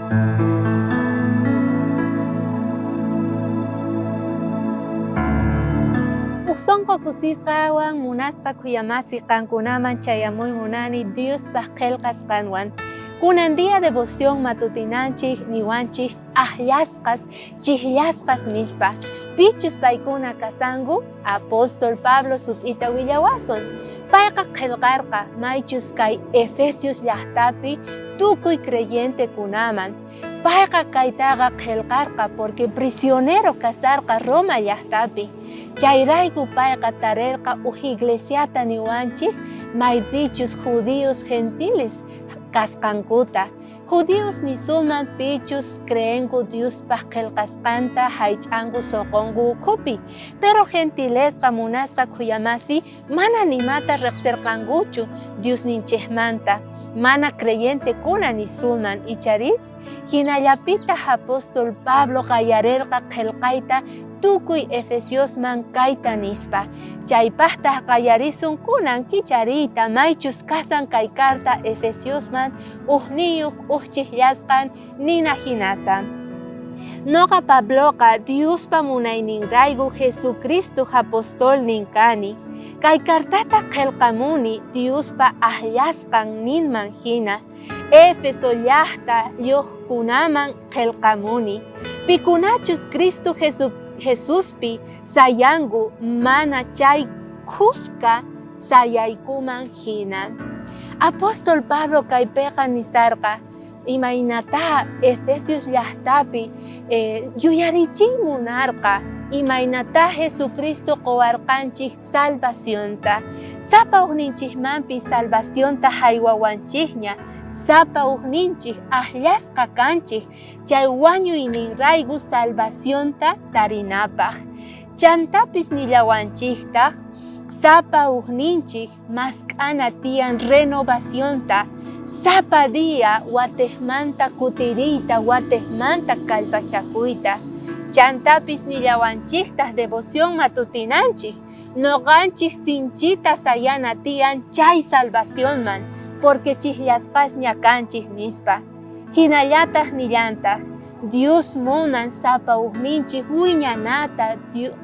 Uj sonqo kusisqawan munasqa khuyamasi qankunaman chayamuy munani Diospaj qhelqasqanwan. Kunan día devoción matutinanchej niwanchej ajllasqas, chijllasqas nispa. Pichus paykuna kasanku? Apóstol Pablo sut'ita willawasun. Payqa qhelqarqa maychus kay Efesios llajtapi tukuy creyentekunaman. Payqa kaytaqa qhelqarqa porque prisionero kasarqa Roma llajtapi. Chayrayku payqa tarerqa uj iglesiata niwanchej maypichus judíos gentiles kasqankuta. Judíos nisunman pichus creenku Diospaj qhelqasqanta jaych'anku sonqonku ukhupi. Pero gentilesqa munasqa khuyamasi mana nimata rejserqankuchu Diosninchejmanta, mana creyentekuna nisunman, icharis? Jinallapitaj apóstol Pablo qallarerqa qhelqayta tukuy Efesiosman kayta nispa. Chaypajtaj qallarisun kunan kichariyta maychus kasan kay carta Efesiosman ujniyoj uj chijllasqan nina jinata. Noqa Pabloqa Diospa munayninrayku Jesucristoj apostolnin kani. Kay cartata qhelqamuni Diospa ajllasqan ninman jina. Éfeso llajta yojkunaman qhelqamuni, pikunachus Cristo Jesuspi sayanku mana chay khuska sayaykuman jina. Apóstol Pablo kaypeqa nisarqa, imaynatá Efesios llajtapi yuyarichiy munarqa, imaynatá Jesucristo qowarqanchej salvacionta. Sapa ujninchejmanpis salvacionta jaywawanchejña, sapa ujninchej ajllasqa kanchej chay wañuyninrayku salvacionta tarinapaj. Chantapis nillawanchejtaj, sapa ujninchej mask'ana tiyan renovacionta, sapa día watejmanta kutiriyta, watejmanta kallpachakuyta. Chantapis nillawanchejtaj devoción matutinanchej, noqanchej sinchita sayana tiyan chay salvacionman, porque chijllasqasña kanchej nispa. Jinallataj nillantaj, Dios munan sapa ujninchej wiñanata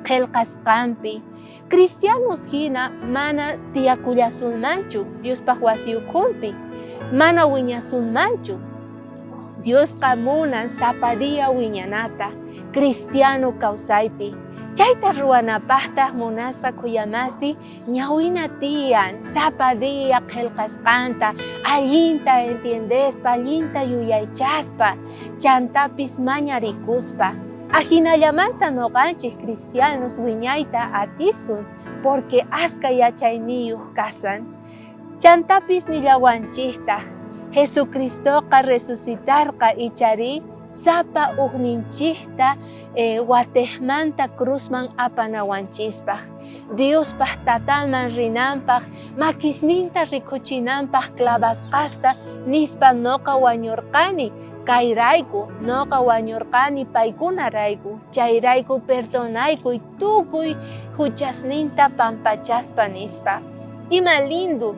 qhelqasqanpi. Cristianos jina mana tiyakullasunmanchu Diospaj wasi ukhunpi, mana wiñasunmanchu. Diosqa munan sapa día wiñanata cristiano kawsaypi. Chayta ruwanapajtaj munasqa khuyamasi ñawina tiyan sapa día qhelqasqanta allinta entiendespa, allinta yuyaychaspa, chantapis mañarikuspa. Ajinallamanta noqanchej cristianos wiñayta atisun porque aska yachayniyoj kasan. Chantapis nillawanchejtaj, Jesucristoqa resucitarqa icharí sapa ujninchejta watejmanta cruzman apanawanchispaj, Diospaj Tatanman rinanpaj, makisninta rikhuchinanpaj clavasqasta nispa noqa wañorqani, kayrayku, noqa wañorqani paykunarayku, chayrayku perdonaykuy tukuy juchasninta pampachaspa nispa. Ima lindo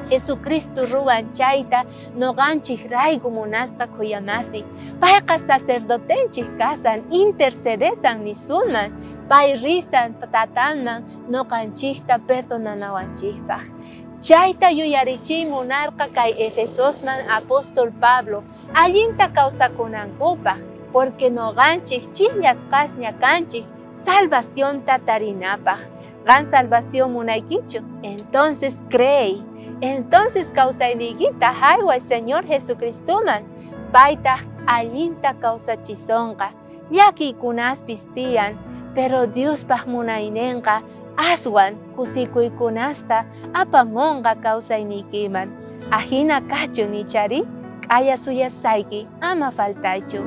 Jesucristo ruwan chayta noqanchejrayku munasqa khuyamasi. Payqa sacerdotenchej kasan, intercedesan nisunman, pay risan tatanman noqanchejta perdonanawanchejpaj. Chayta yuyarichiy munarqa kay Efesosman apóstol Pablo allinta kawsakunankupaj, porque noqanchej chijllasqasña kanchej salvacionta tarinapaj. Qan salvación munaykichu? Entonces creey. Entonces kawsayniykita jayway Señor Jesucristoman, paytaj allinta kawsachisonqa. Llakiykunaspis tiyan, pero Diospaj munaynenqa aswan kusikuykunasta apamonqa kawsayniykiman. Ajina kachun icharí, k'aya suyasayki ama faltaychu.